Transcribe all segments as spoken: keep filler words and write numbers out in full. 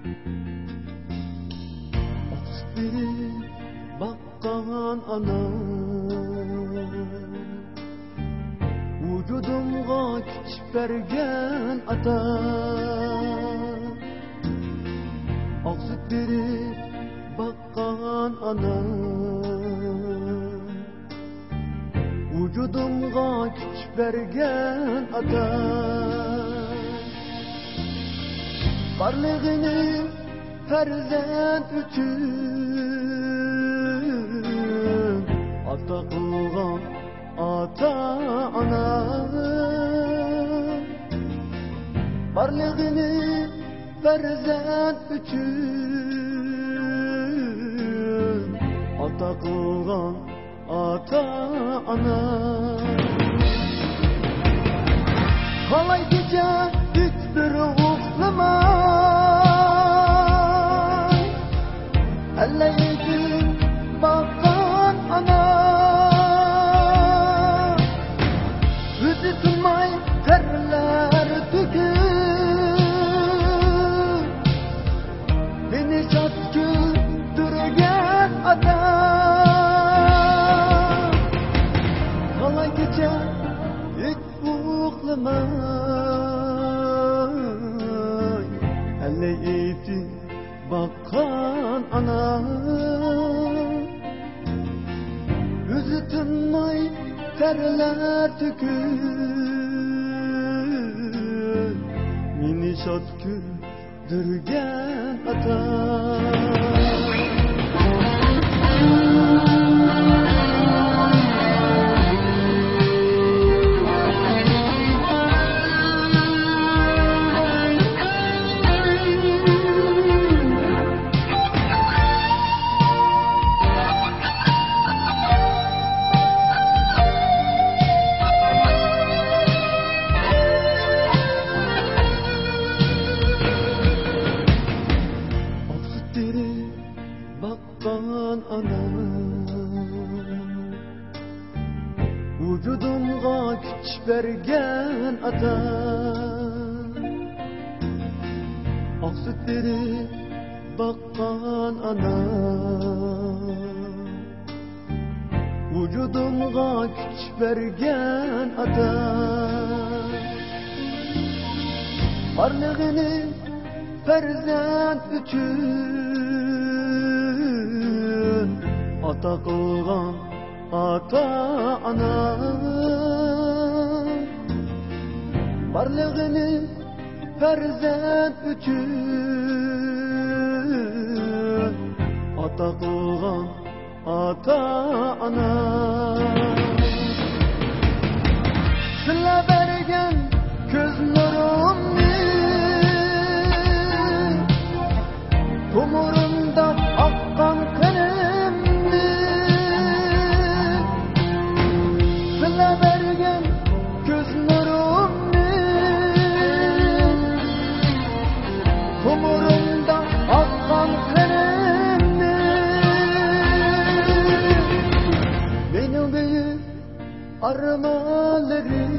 ئاق سۈت بېرىپ باققان ئانا، ۋۇجۇدۇمغا كۈچ بەرگەن ئاتا. ئاق سۈت بېرىپ باققان ئانا، ۋۇجۇدۇمغا كۈچ بەرگەن ئاتا. بارلىقىنى پەرزەنت ئۈچۈن ئاتا قىلغان ئاتا-ئانا. بارلىقىنى پەرزەنت ئۈچۈن ئاتا قىلغان ئاتا-ئانا. تالاي كېچە ھېچ بىر ئۇخلىماي، ئەللەي ئېيتىپ باققان ئانا. ئۆزى تىنماي تەرلەر تۆكۈپ، مېنى شاد كۈلدۈرگەن ئاتا. تالاي كېچە ھېچ ئۇخلىماي، ئەللەي ئېيتىپ باققان ئانا. ئۆزى تىنماي تەرلەر تۆكۈپ، مېنى شاد كۈلدۈرگەن ئاتا. ئاق سۈت بېرىپ باققان ئانا، ۋۇجۇدۇمغا كۈچ بەرگەن ئاتا. ئاق سۈت بېرىپ باققان ئانا، ۋۇجۇدۇمغا كۈچ بەرگەن ئاتا. بارلىقىنى پەرزەنت ئۈچۈن ئاتا قىلغان ئاتا-ئانا. بارلىقىنى پەرزەنت ئۈچۈن ئاتا قىلغان ئاتا-ئانا. سىلەر بەرگەن كۆز نۇرۇمنى، تومۇرۇمدا ئاققان قېنىمنى. سىلەر بەرگەن كۆز نۇرۇمنى، تومۇرۇمدا ئاققان قېنىمنى. مېنىڭ بۈيۈك ئارمانلىرىم،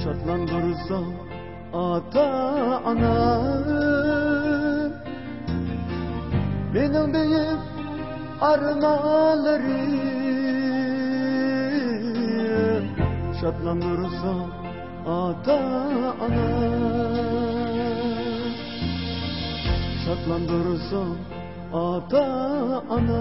شادلاندۇرساڭ ئاتا-ئانا. مېنىڭ بۈيۈك ئارمانلىرىم، شادلاندۇرساڭ ئاتا-ئانا. شادلاندۇرساڭ ئاتا-ئانا.